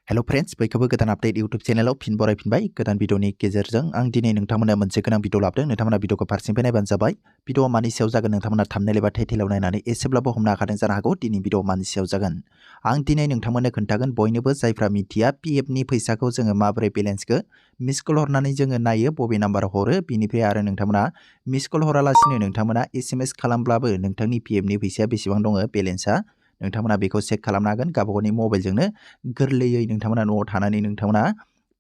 Hello friends, बयखौबो गोदान update YouTube channel फिन बरायफिनबाय गोदान भिडिअनि गेजेरजों आं दिनै नोंथांमोननो मोनसे गोनां भिडिअ लाबोदों। नोंथांमोना भिडिअखौ फारसेनिफ्राय नायबानो जाबाय। भिडिअआ मानि सायाव जागोन नोंथांमोना थाम्बनेल एबा टाइटेलाव नायनानै एसेब्लाबो हमनो हाखादों जानो हागौ दिनै भिडिअ मानि सायाव जागोन। आं दिनै नोंथांमोननो खोन्थागोन बयनोबो जायफ्रा मिथिया PF नि फैसाखौ जोङो माबोरै बेलेन्सखौ मिस कल हरनानै जोङो नायो बबे नाम्बार हरो बिनिफ्राय आरो नोंथांमोना मिस कल हरालासिनो नोंथांमोना SMS खालामब्लाबो नोंथांनि PF नि फैसाया बेसेबां दङ बेलेन्सआ नोंथांमोना बेखौ चेक खालामनो हागोन गावबागावनि मबाइलजोंनो गोरलैयै नोंथांमोना न'आव थानानै नोंथांमोना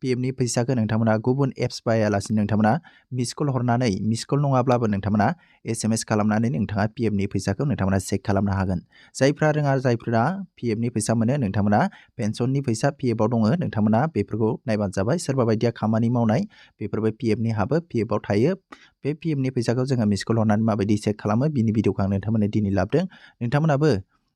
PF नि फैसाखौ नोंथांमोना गुबुन एप्स बायालासिनो नोंथांमोना मिस कल हरनानै मिस कल नङाब्लाबो नोंथांमोना SMS खालामनानै नोंथाङा PF नि फैसाखौ नोंथांमोना चेक खालामनो हागोन। जायफ्रा रोङा जायफ्रा PF नि फैसा मोनो नोंथांमोना पेन्सननि फैसा PF आव दङ नोंथांमोना बेफोरखौ नायबानो जाबाय। सोरबा बायदिया खामानि मावनाय बेफोरबो PF नि हाबो PF आव थायो। बे PF नि फैसाखौ जोङो मिस कल हरनानै माबायदि चेक खालामो बिनि भिडिअखौ आं नोंथांमोननो दिनै लाबोदों।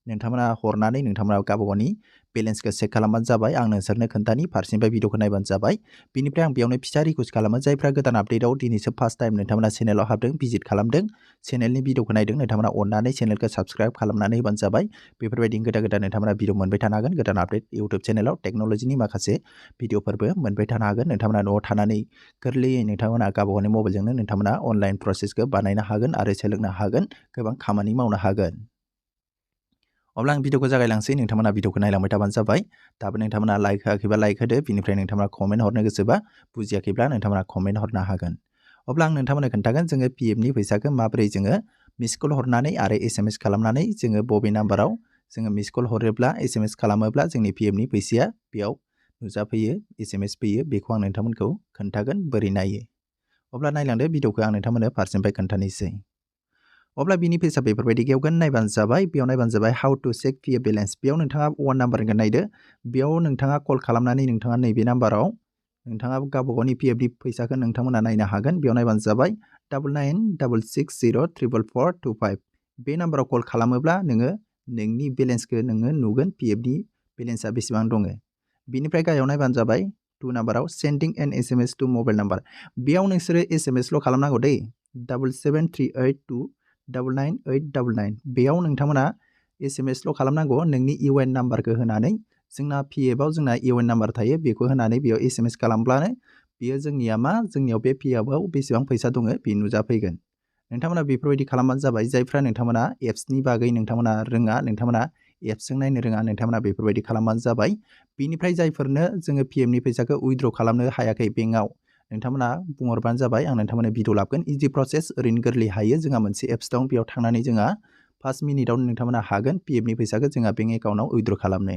नोंथांमोना हरनानै नोंथांमोना गावबागावनि बेलेन्सखौ चेक खालामबानो जाबाय। आं नोंसोरनो खोन्थानि फारसेनिफ्राय भिडिअखौ नायबानो जाबाय। बिनिफ्राय आं बेयावनो फिसा रिक्वेस्ट खालामो जायफ्रा गोदान आपडेटआव दिनैसो फार्स्ट टाइम नोंथांमोना चेनेलाव हाबदों भिजिट खालामदों चेनेलनि भिडिअखौ नायदों नोंथांमोना अननानै चेनेलखौ साबस्क्राइब खालामनानै होबानो जाबाय। बेफोरबायदि गोदान नोंथांमोना भिडिअ मोनबाय थानो हागोन। गोदान आपडेट यूट्यूब चेनेलाव टेक्न'लजिनि माखासे भिडिअफोरबो मोनबाय थानो हागोन। नोंथांमोना न'आव थानानै गोरलैयै नोंथांमोना गावबागावनि मबाइलजोंनो नोंथांमोना अनलाइन प्रसेसखौ बानायनो हागोन आरो सोलोंनो हागोन गोबां खामानि मावनो हागोन। अब्ला आं भिडिअखौ जागायलांसै नोंथांमोना भिडिअखौ नायलांबाय थाबानो जाबाय। दाबो नोंथांमोना लाइक होआखैबा लाइक होदो बिनिफ्राय नोंथांमोना कमेन्ट हरनो गोसोबा बुजियाखैब्ला नोंथांमोना कमेन्ट हरनो हागोन। अब्ला आं नोंथांमोननो खोन्थागोन जोङो PF नि फैसाखौ माबोरै जोङो मिस कल हरनानै आरो SMS खालामनानै जोङो बबे नाम्बाराव जोङो मिस कल हरोब्ला SMS खालामोब्ला जोंनि PF नि फैसाया बेयाव नुजाफैयो SMS फैयो बेखौ आं नोंथांमोनखौ खोन्थागोन बोरै नायो। अब्ला नायलांदो भिडिअखौ आं नोंथांमोननो फारसेनिफ्राय खोन्थानोसै। अब्ला बिनि फैसा बेफोरबायदि गेवगोन नायबानो जाबाय। बेयाव नायबानो जाबाय how to check PF balance. बेयाव नोंथाङा वान नाम्बारखौ नायदो। बेयाव नोंथाङा कल खालामनानै नोंथाङा नैबे नाम्बाराव नोंथाङा गावबागावनि PF नि फैसाखौ नोंथांमोना नायनो हागोन। बेयाव नायबानो जाबाय 9966044425 बे नाम्बाराव कल खालामोब्ला नोङो नोंनि बेलेन्सखौ नोङो नुगोन PF नि बेलेन्सआ बेसेबां दङ। बिनिफ्राय गाहायाव नायबानो जाबाय 2 नाम्बाराव sending an SMS to mobile number. बेयाव नोंसोरो SMSल' खालामनांगौ दै 77382999899 बेयाव नोंथांमोना SMSल' खालामनांगौ नोंनि UN नाम्बारखौ होनानै जोंना PF आव जोंना UN नाम्बार थायो बेखौ होनानै बेयाव SMS खालामब्लानो बेयो जोंनियाव बे PF आव बेसेबां फैसा दङ बे नुजाफैगोन। नोंथांमोना बेफोरबायदि खालामबानो जाबाय। जायफ्रा नोंथांमोना एप्सनि बागै नोंथांमोना रोङा नोंथांमोना एप्सजों नायनो रोङा नोंथांमोना बेफोरबायदि खालामबानो जाबाय। बिनिफ्राय जायफोरनो जोङो PF नि फैसाखौ उइथड्र खालामनो हायाखै बेंकआव नोंथांमोना बुंहरबानो जाबाय आं नोंथांमोननो भिडिअ लाबोगोन। इजि प्रसेस ओरैनो गोरलै हायो। जोंहा मोनसे एप्स दं बेयाव थांनानै जोंहा 5 मिनिटावनो नोंथांमोना हागोन PF नि फैसाखौ जोंहा बेंक एकाउन्टआव उइथड्र खालामनो।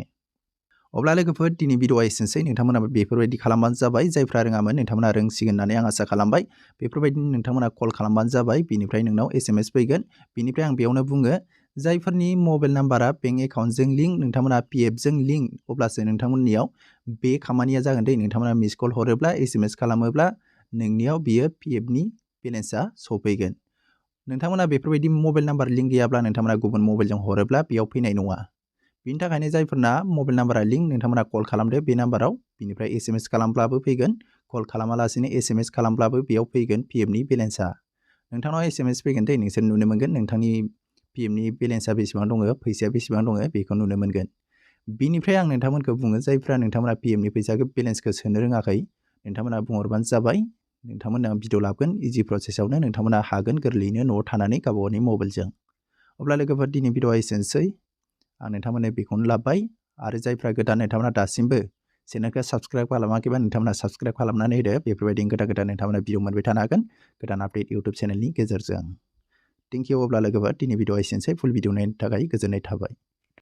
अब्ला लोगोफोर दिनै भिडिअआ एसेनोसै नोंथांमोना बेफोरबायदि खालामबानो जाबाय। जायफ्रा रोङामोन नोंथांमोना रोंसिगोन होननानै आं आसा खालामबाय। बेफोरबायदिनो नोंथांमोना कल खालामबानो जाबाय बिनिफ्राय नोंनाव SMS फैगोन। बिनिफ्राय आं बेयावनो बुङो जायफोरनि मबाइल नाम्बारा बेंक एकाउन्टजों लिंक नोंथांमोना PF जों लिंक अब्लासो नोंथांमोननियाव बे खामानिया जागोन दै। नोंथांमोना मिस कल हरोब्ला SMS खालामोब्ला नोंनियाव बियो PF नि बेलेन्सआ सफैगोन। नोंथांमोना बेफोरबायदि मबाइल नाम्बार लिंक गैयाब्ला नोंथांमोना गुबुन मबाइलजों हरोब्ला बेयाव फैनाय नङा। बिनि थाखायनो जायफोरना मबाइल नाम्बारा लिंक नोंथांमोना कल खालामदो बे नाम्बाराव बिनिफ्राय SMS खालामब्लाबो फैगोन कल खालामालासिनो SMS खालामब्लाबो बेयाव फैगोन PF नि बेलेन्सआ। नोंथांनाव SMS फैगोन दै नोंसोर नुनो मोनगोन नोंथांनि PF नि बेलेन्सआ बेसेबां दङ फैसाया बेसेबां दङ बेखौ नुनो मोनगोन। बिनिफ्राय आं नोंथांमोनखौ बुङो जायफ्रा नोंथांमोना PF नि फैसाखौ बेलेन्सखौ सोनो रोङाखै नोंथांमोना बुंहरबानो जाबाय। नोंथांमोना भिडिअ लाबोगोन इजि प्रसेसआवनो नोंथांमोना हागोन गोरलैयैनो न'आव थानानै गावबागावनि मबाइलजों। अब्ला लोगोफोर दिनै भिडिअआ एसेनोसै आं नोंथांमोननो बेखौनो लाबोबाय। आरो जायफ्रा गोदान नोंथांमोना दासिमबो चेनेलखौ साबस्क्राइब खालामाखैबा नोंथांमोना साबस्क्राइब खालामनानै होदो। बेफोरबायदि गोदान नोंथांमोना भिडिअ मोनबाय थानो हागोन गोदान आपडेट यूट्यूब चेनेलनि गेजेरजों। Thank you. अब्ला लोगोफोर दिनै भिडिअआ एसेनोसै फुल भिडिअ नायनो थाखाय गोजोननाय थाबाय।